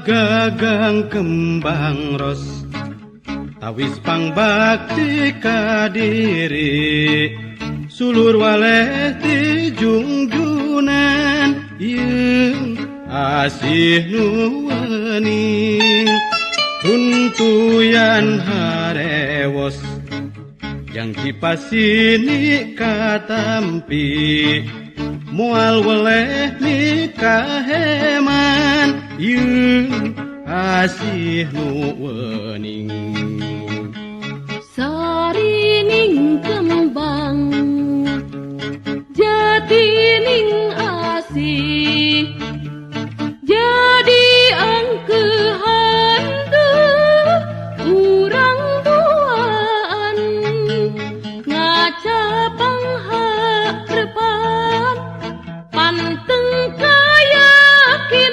Sagagang kembang ros tawis pangbakti kadiri sulur waleh ti jungjunan yeung asih nu wening runtuyan harewos jang cipasini katampi moal weleh nikaheman yeung asih nu wening. Sarining kembang jatining asih jadi angkehan urang duaan ngacapang harepan panteng kayakinan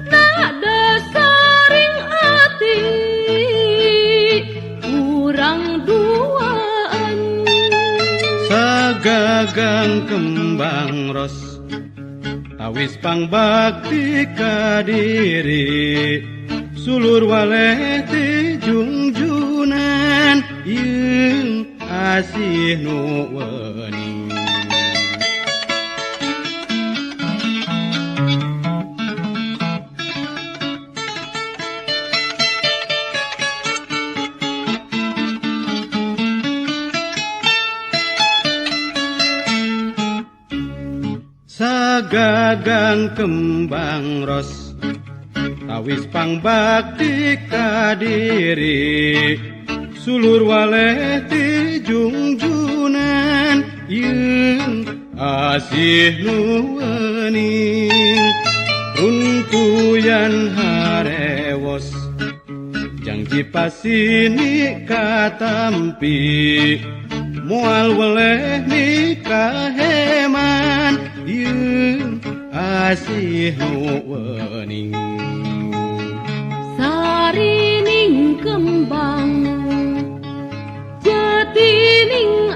nada saring ati urang duaan. Sagagang kembang ros tawis pangbakti kadiri sulur waleh ti jungjunan yeung asih nu wening. Sagagang kembang ros tawis pangbakti kadiri sulur waleh ti jungjunan yeung asih nu wening runtuyan harewos jang cipasini katampi moal weleh nikaheman yeung asih nu wening. Sarining kembang jatining